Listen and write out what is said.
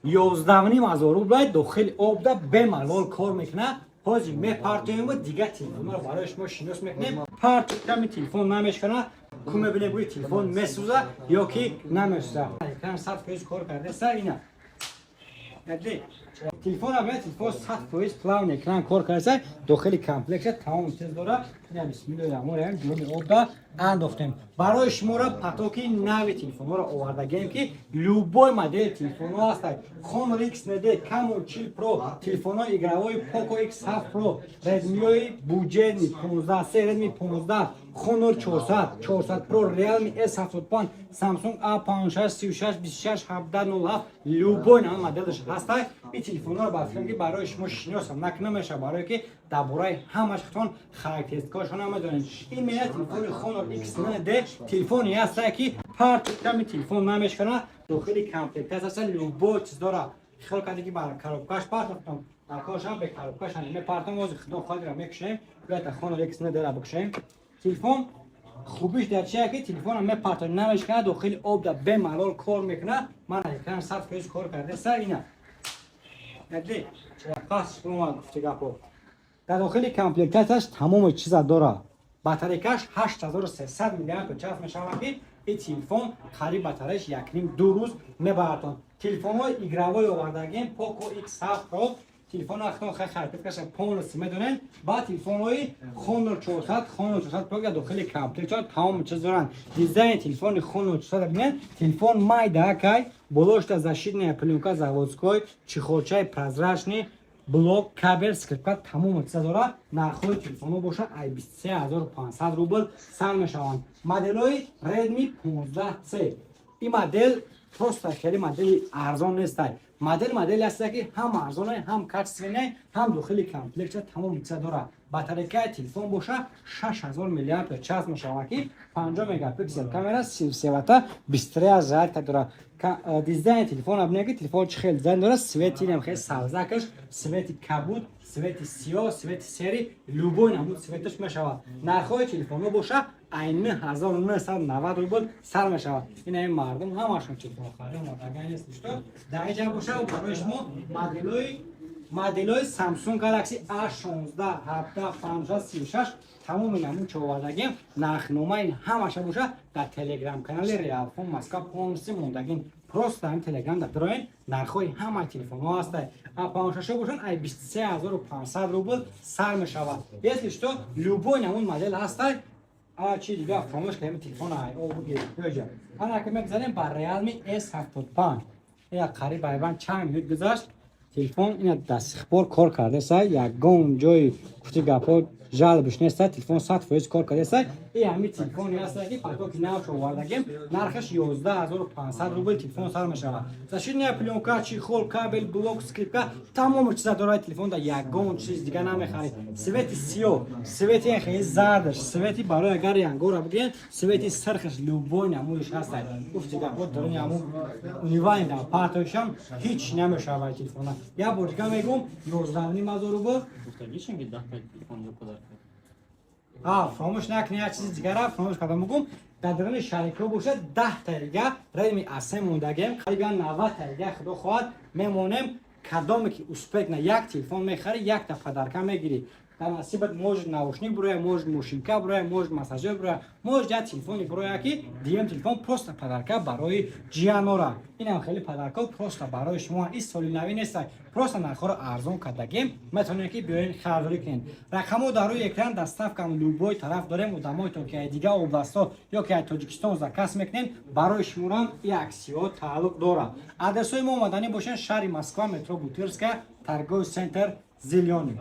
11,5 ҳазор рубл, дохили обда бемалол кор мекунад. Ҳозир мепартоем ва дигар телефонро барои шумо шинос мекунем. Партами телефон намешкана. Ку мебинем, гӯи телефон месӯза ё ки намесӯза. Экран 100% кор кардаста. Ина телефон, аб телефон 100% плавный экран кор кардаста, дохили комплекта тамоми чиз дора. Ина, бисмиллоҳи раҳмони раҳим, ҷоми обда андохтем. Барои шуморо потоки нави телефонҳоро овардагем, ки любой модели телефонҳо ҳастанд: Honor X9D, Camon 40 Pro, телефонҳои игровой Poco X7 Pro, Redmi-ҳои бюджетный 15C, Redmi 15, Honor 400, 400 Pro, Realme S75, Samsung A56, 36, 26, 17, 07, любой нама моделаш ҳастад. Ин телефонҳоро ба фикрам, ки барои шумо шиносам накунамеша, барое ки дар бораи ҳамаш худтон характеристикаҳошон намедонед. Ин мея телефони Honor X9D, телефоне ҳастад, ки партами телефон намешкана, дохили комплектация ҳаста, любой чиз дора. Хиёл карде, ки бар коробкаш партохтам, наркошам бе коробкаш мепартам. Ҳозир, худо хоҳад, мекушем. Бията Honor X9D-ра бикушем. Телефон хубиш дар чия, ки телефонам мепартони, намешкана, дохили обда бемалол кор мекунад. Ман экран 100% кор кардаста. Ина пас гуфти гапо, дар дохили комплектацияш тамоми чиза дора. Батарейкаш 8300 миллиампер час мешавад, ки ин телефон қариб батареяш 1,5-2 рӯз мебаратон. Телефонҳои игровой овардагем: Poco X7 Pro, телефон ахтон хай характеристикаша полностью медонед. Баъд телефонҳои Honor 400, Honor 400 Pro, дохили комплект тамоми чиз доранд. Дизайни телефони Honor 400 бинед, телефон майда акай, болошта защитная плёнка заводской, чехолчаи прозрачный, блок, кабель, скрепка, тамоми чиза дорад. Нархҳои телефонҳо бошад, ай 23 500 рубл сар мешаванд. Моделҳои Redmi 15C, ин модел просто хеле модели арзон нестай. Модел модели ҳаста, ки ҳам арзоне, ҳам качественный, ҳам дохили комплекта тамоми чиза дорад. Батарейкаи телефон боша, 6000 миллиампер час мешавад, ки 50 мегапиксел камера, 33 ватта быстрая зарядка дорад. Дизайни телефон бинед, ки телефон чӣ хел дизайн дорад. Цвети инам хеле сабзакаш, цвети кабуд, цвети сиёҳ, цвети серый, любой намуд цветаш мешавад. Нархҳои телефонҳо боша, ай 9990 рубл сар мешавад. Ина ин мардум ҳамашон телефонхарӣ омадага нест. Что дар инҷа боша, барои шумо моделҳои Samsung Galaxy A16, 17, 50, 36, тамоми намуд овардагем. Нархномаи ҳамаша боша, дар телеграм канали Реалфон Москва полностью мондагим. Просто ҳамин телеграм дар дроен, нархҳои ҳамаи телефонҳо ҳастад. А56 бошанд, ай 23 500 рубл сар мешавад. Если что, любой намуд модел ҳастад. А чи дига фаромӯш кардем, телефон ай о бугир бёҷа. Ана ки мегзарем ба Realme S75. Ина қариб айван чанд минут гузашт, телефон ина до сих пор кор кардеса, ягон ҷои гуфти гапҳо жалобиш неста, телефон 100% кор кардеса. И ҳамин телефоне ҳаста, ки потоки навш овардагем, нархаш 11 500 рубл телефон сар мешавад. Защитная плёнка, чехол, кабель, блок, скрепка, тамоми чиза дорад телефон, да ягон чиз дига намехаред. Цвети сиёҳ, цвети хеле зардаш, цвети барои агар янгора бигиред, цвети сирхаш, любой намудаш ҳаста. Гуфти гапҳо, даруни ҳамун универсальный да партоишам ҳеҷ намешавад телефона. Як бор дига мегӯм, 11,5 ҳазор рубл. Гуфтагишем, ки 10-та телефон ё подарка. А, фаромӯш накунед, як чизи дигара фаромӯш кардам бугум. Дар даруни шарикҳо бошад, 10-та дига Redmi A3 мондагем, қариб я 90-та дига, худо хоҳад, мемонем. Кадоме ки успеть на, як телефон мехарӣ, якта подарка мегирӣ. Дар насибат может наушник буроя, может мошинка буроя, может массажер буроя, может як телефони буроя, ки дуюм телефон просто подарка барои ҷиянора. Инам хеле подарка просто барои шумо. Ин соли навӣ неста, просто нархҳоро арзон кардагем, метавонед, ки биёен, харидорӣ кунед. Рақамҳо дар рӯи экран. Доставкам любой тараф дорем. Одамоетон, ки аз дигар областҳо ё ки аз Тоҷикистон заказ мекунед, барои шуморам и аксиҳо тааллуқ дорад. Адресҳои мо омаданӣ бошанд: шаҳри Москва, метро Бутырская, торговый центр «Зелёный».